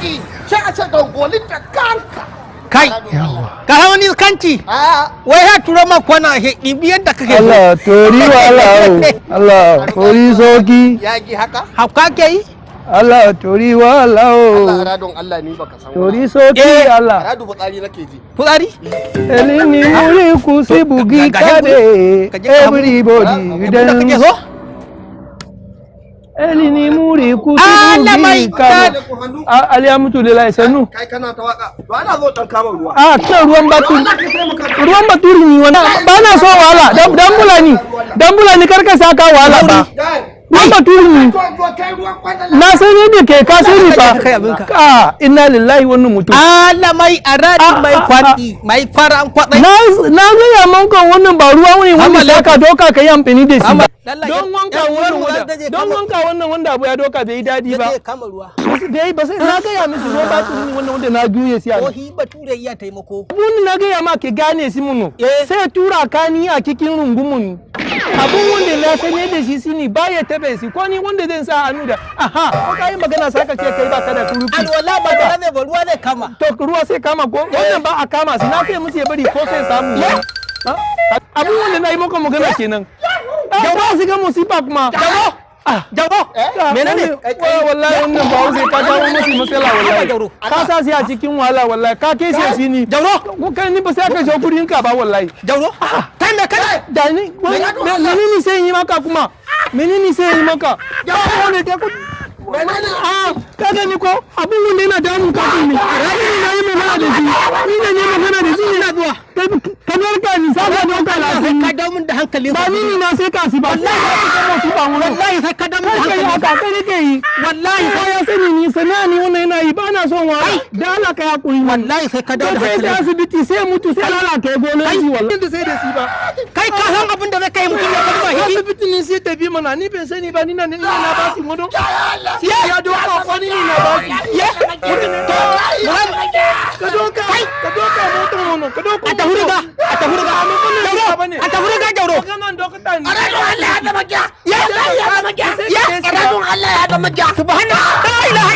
Sauki sai a ce dangolin da kanka. Kai, ka hawa ni kanci. Wai ya turo ma kwana he ɗibi yadda kake so. Allah tori wahala o. Allah tori soki. Ya gi haka? Hauka ke yi? Allah tori wahala Allah o. aradon Allah ni baka san. Tori soki Allah. Aradu fitsari nake ji. Fitsari? Elini muri kusi bugi kade. Everybody Abin da kake so? Elini muri kusi Allah mai bugi kade. Alhamdulillah sanu. Kai kana ta waka. To ana zo dan kama ruwa. A kan ruwan baturi. Ruwan baturi ni wannan ba na so wahala. Dan bulani. Dan bulani karka saka wahala ba. Ruwan baturi ni. To to kai ruwan kwandala. Na san yadda ke ka sani fa. Kai abinka. Ka inna lillahi wannan mutum. Allah mai aradi mai kwaɗi mai fara an kwaɗai. Na gaya manka wannan ba ruwa ne wanda Amma saka doka ka yi amfani da shi ba. Lallai, Don wanka yan wannan uwar mu wanda za ta je don kama- wanka wannan wanda abu ya doka bai yi dadi ba. Zai kama ruwa. Bai ba sai na gaya musu ruwan baturi ne wannan wanda na juye shi a Ko nan. hi bature iya taimako. Abun na gaya ma ke gane shi munu. Eh. Sai tura ka ni a cikin rungumun. Abun wanda na sanye da shi shine ba ya tabe shi ko ni wanda zan sa hannu da aha ko ka yi magana saka ce kai ba ka da kurufi. Alwala ba da zai ba ruwa zai kama. To ruwa sai kama ko wannan ba a kama shi na sai musu ya bari ko sai samu. Ha? Abun wanda na yi maka magana kenan. Ba su ga musiba kuma. Jauro! Jauro! Menene? Wallahi wannan ba wuce ka jawo musu matsala wallahi. Jauro. Ka sa shi a cikin wahala wallahi ka kai shi ni. Jauro! Ko kai ni ba sai ka shawo kudin ka ba wallahi. Jauro! Kai me kai? Da ni menene sai yi maka kuma? Menene sai yi maka? Wani da ku Ah, ka gani ko abun wanda yana damun ka ne. Ni na yi magana da shi. Ni ne ne magana da shi ina zuwa. Ka barka ni saka doka Sai lafiya. ka dawo min da hankali. Ba ni ne na sai ka si ba. Wallahi ka musu ba wurin. Wallahi sai ka dawo min da Kai hankali. haka kai nake yi. Wallahi Ko ya sani ni sana'a ni wannan yana yi ba na son wahala. Da Allah ka hakuri. Wallahi sai ka dawo da Kai sai hankali. asibiti sai mutu sai lalata gonar shi wallahi. Sai da shi ba. Kai ka san abin da zai kai mutum ya kalma hiki. Asibiti ne sai tafi mana ni ban sani ba ni na ni na ba shi modo. Ya doka ko ni na ba shi. Ka doka ka doka moto mono ka doka. A tafi riga, a tafi riga. Jauro, a tafi riga Jauro. Maganan dokta ne. Aradon Allah ya zama gya. Ya ya zama gya. Ya aradon Allah ya zama gya. Subhanallah. La ilaha